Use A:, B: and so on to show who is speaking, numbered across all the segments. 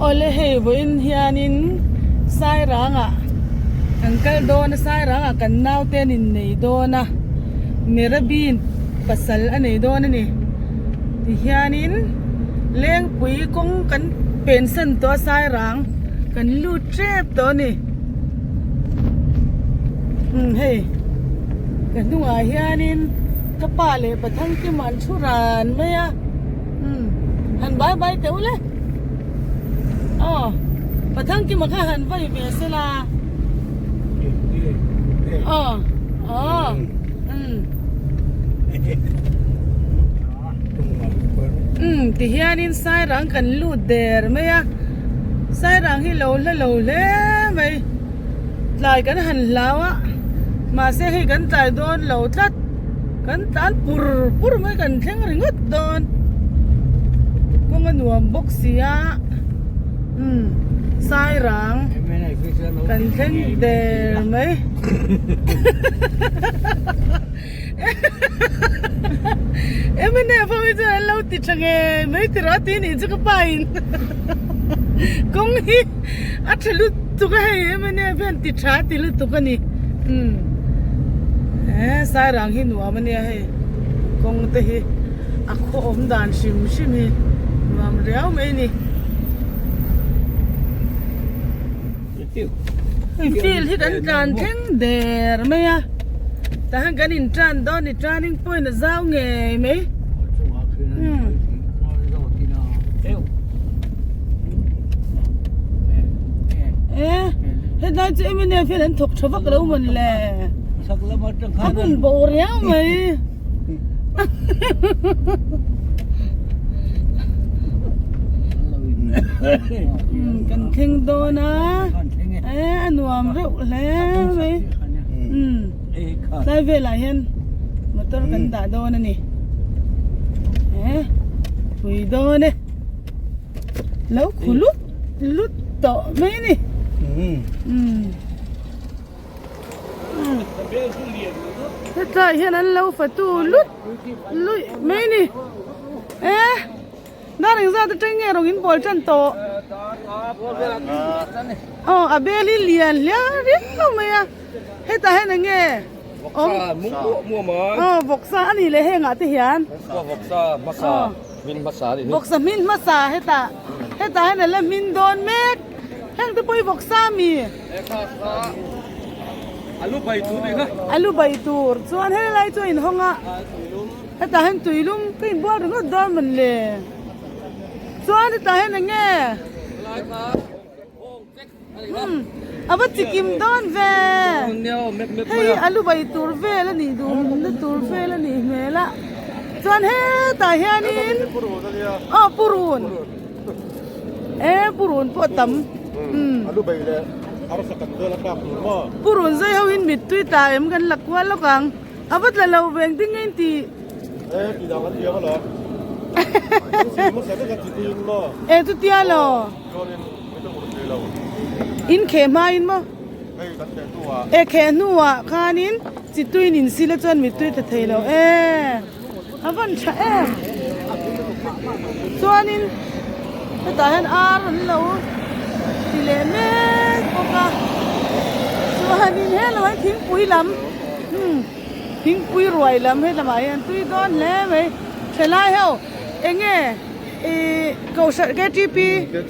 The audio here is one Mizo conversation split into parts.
A: Awle hei vawiin hianin Sairangah kan kal dawn a Sairangah kan naute an innei dawn a Merabi pasal a nei dawn a ni tihianin Lengpui kawng kan pensan tawh a Sairang kan lut tep tawh a ni umm hei ka hnungah hianin ka pa leh Pathangkima an thu ran mai a. Umm han bai bai teh ule aw Pathangkima kha han vai ve se la aw aw umm umm ti hianin Sairang kan lut der mai a Sairang hi lo hla lo hle mai tlai kan han hlau a mahse hei kan tlai dawn lo tlat. Kan tlan pur pur mai kan thleng ringawt dawn kawng a nuam bawk si a umm sairang kan thleng der mai mnf ho hi chuan an lo ti tha ngei mai tiraw a tih nih chu ka pa in kawng hi a tha lutuk a hei mnf hian ti tha ti lutuk a ni umm he sairang hi nuam a nia hei kawng te hi a khaw awm dan hrim hrim hi nuam riau mai a ni hei field hi kan tlan thleng der mai a tah hian kan in tan dawn a ni turning point a zau ngei mai umm. E hetlai chu mnf hian an thawk tha vak lo mawn le a bung bo riau mai kan thleng dawn a e a nuam reuh hle mai umm tlai velah hian motor kan dah dawn a ni e pui dawn e. Lo khu lut lut tawh mai a ni. Umm. Hetlai hian an lo fatu lut luih mai a ni. E dar engzat atang nge rawn in bawl tan tawh. Aw a bel hi lian hliau riau mai a. Hetah hian eng nge awm? Aw vawksa a nih leh hengah te hian.
B: Vawksa hmasa. Hmin hmasa a nih hi.
A: Vawksa hmin hmasa hetah hetah hian a la hmin dawn mek. Heng te pawh hi vawksa mi?
B: Alu bai tur nih kha.
A: Alu bai tur chuan helai chu a inhawng a. Hetah hian tuilum ka inbual ringawt dawn mawn le. Chuan hetah hian eng nge? A va chikim dawn ve hei alu bai tur vel a nih duh na tur vel a nih hmel a chuan hetah hianin aw purun e purun pawh a tam purun zai ho in mittui tla em kan la kual lawk ang. A va tla lo ve engtin nge in tih? E chutia lo. In kheh hma in maw? E kheh hnuah khanin chi tuin in sila chuan mittui tla thei lo e. A van tha em. Chuanin hetah hian ar an lo ti leh mek bawk a. Chuanin helaiah hian thingpui lam. Umm thingpui ruai lam he lamah hian tui dawn hle mai thalai ho eng nge ihh kohhran ktp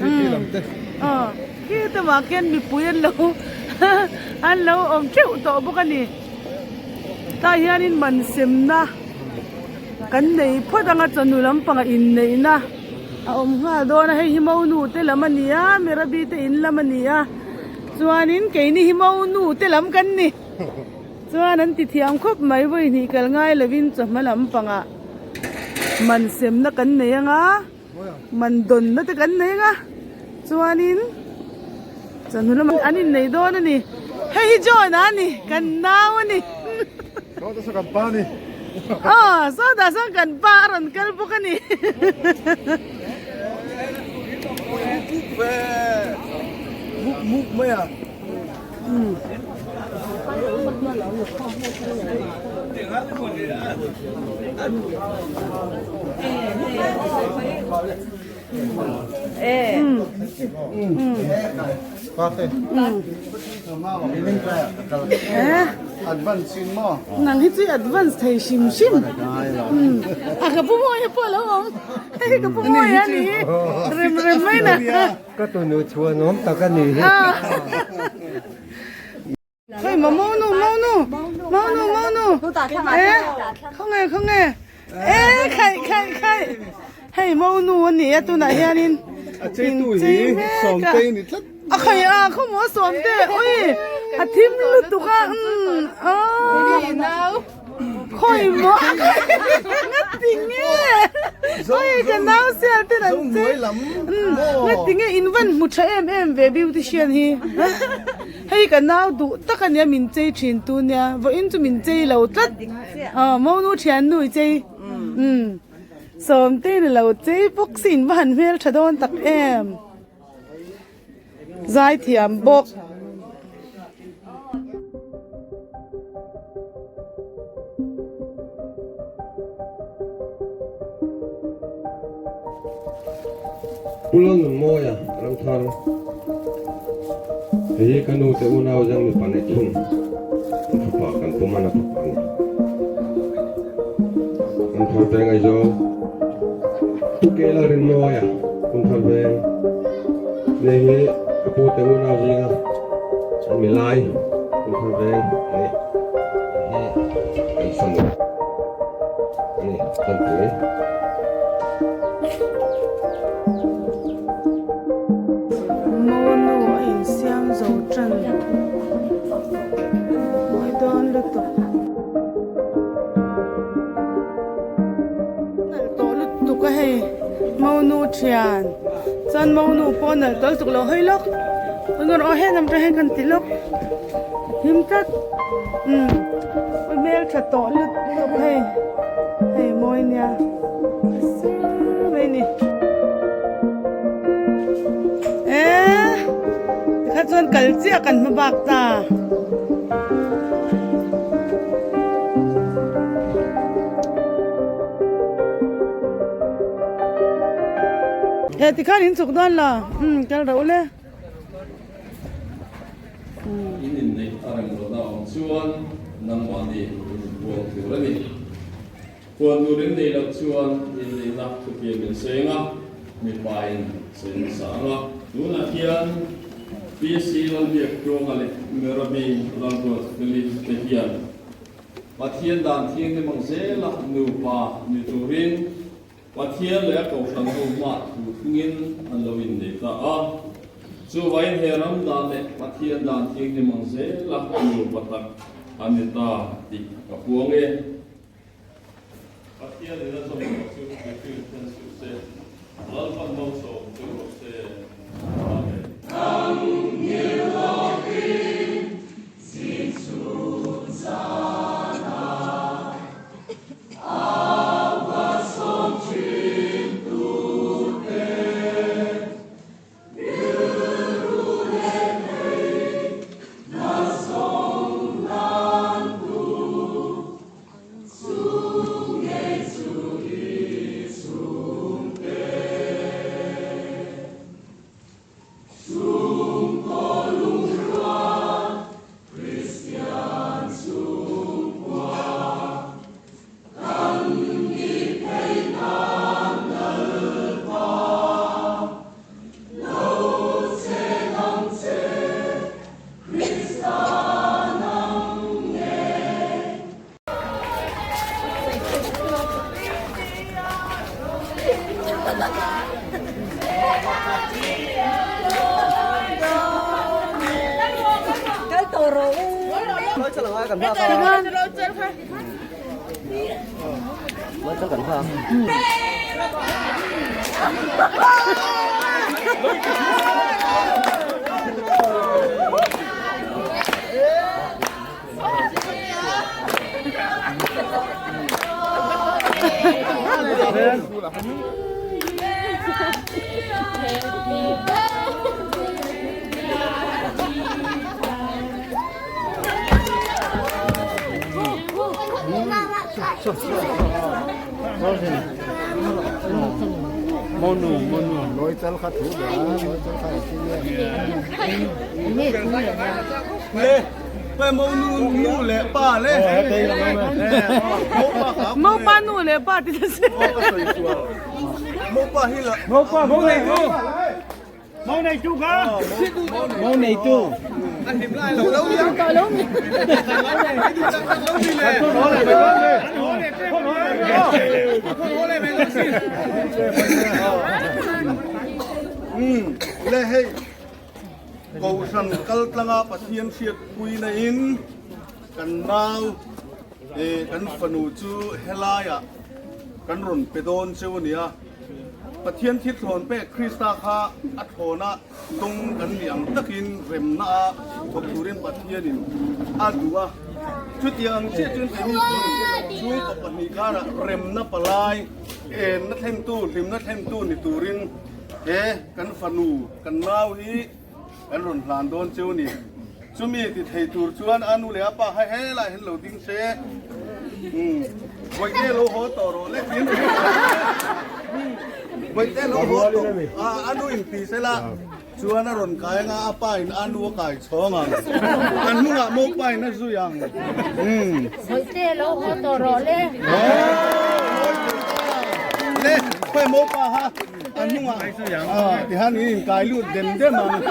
A: umm aw khi tumah khian mipui an lo an lo awm theuh tawh bawk a ni tah hianin man semna kan nei phawt anga chawhnu lampangah inneihna a awm nghal dawn a hei hi monu te lam a ni a mirabi te in lam a ni a chuanin keini hi monu te lam kan ni. Chuan an ti thiam khawp mai vawi hnih kal ngai lovin chawhma lampangah man semna kan nei anga man dawnna te kan nei anga chuanin chawhnu lamah an innei dawn a ni hei hi John a ni kan nau a ni aw sawtah sawn kan pa a rawn kal bawk a ni. Nang hi chu i advance thei hrim hrim. A ka pu mawi a pawh a lo awm. Hei ka pu mawi a ni hi. Rem rem mai na.
C: Ka tunu chhuan awm tak a ni hi.
A: Hei maw monu monu monu monu e khawnge khawnge e khaih khaih khaih hei monu a ni a tunah hianin
D: A cheitu hi Sawmtei ni tlat.
A: A khaih a khawmaw Sawmte ui a thim lutuk a umm aw khawi maw a khaih ngati nge ui ka nau sial ten an chei ngati nge in van hmu tha em em ve beautician hi. Hei ka nau duh tak ania min chei thin tu nia vawiin chu min chei lo tlat aw monu thiannu i chei umm Sawmtein a lo chei bawk si in va han hmel tha dawn tak em zaithiam bawk.
C: Pu Lalnunmawia Ramthar, Hei hi ka nu te unau zang mipa neih thung an fapa kan pawm a na fapa a ni. Ramthar veng Aizawl, Pu Ke Lalrinmawia Kumthar veng, Hei hi ka pu te unau zinga an milai Kumthar veng a ni. Hei hi kan fanu a ni Tanpui.
A: Monu a insiam zo tan mawi dawn lutuk. Nalh tawh lutuk a hei monu thian chuan monu pawh a nalh tawh lutuk lo hawi lawk engawrh aw helam te hian kan ti lawk hlim tlat umm hmeltha tawh lutuk hei hei mawi nia sir mai ni eee tikha chuan kal chiah kan hma bak ta. He tikhan in chuk dawn lo umm kal rawh ule.
E: In inneih a rem lohna awm chuan nangmahni in inpuan tur a ni. Puan tur in neih loh chuan inneihna thutiam in sawi ang a, mipa in sawi hmasa ang a. Tunah hian PC Lalbiaktuanga leh Merabi Lalruatfeli te hian Pathian dan thianghlim ang zela nupa ni turin Pathian leh a kohhran ho hmah thu thlungin an lo innei ta a. Chuvangin he ram dan leh Pathian dan thianghlim ang zela nupa tak an ni ta tih ka puang e. Pathian in a zawm loh chu mihring then suh se, Lalpan malsawm chu rawh se. Amen.
A: Mopa nu leh pa ti ta se.
D: Le hei Kohhran kal tlanga Pathian hriatpuina in kan nau kan fanu chu helaiah kan rawn pe dawn cheu a nia. Pathian thil thlawn pek Krista kha a thlawna dawng kan nih ang takin remna a thawk turin Pathianin a duh a. Chutiang ang chiah chuan keini chhungkaw pahnih karah remna palai, enna thlentu, hlimna thlentu ni turin he kan fanu, kan nau hi kan rawn hlan dawn cheu a ni. Chumi ti thei tur chuan a nu leh a pa kha helaiah hian lo ding se, umm Bawihte lo haw tawh rawh le tiin Bawihte lo haw tawh a a nu in ti se la chuan a rawn kai anga a pa in a nu a kai chhawng ang a hnungah mopa in a zui ang umm
F: Bawihte lo haw tawh rawh le.
D: Le khawi mopa kha A hnungah tihan in inkai lut dem dem ang.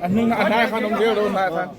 G: A hnungah a hnai khan awm zel dawn hnai khan.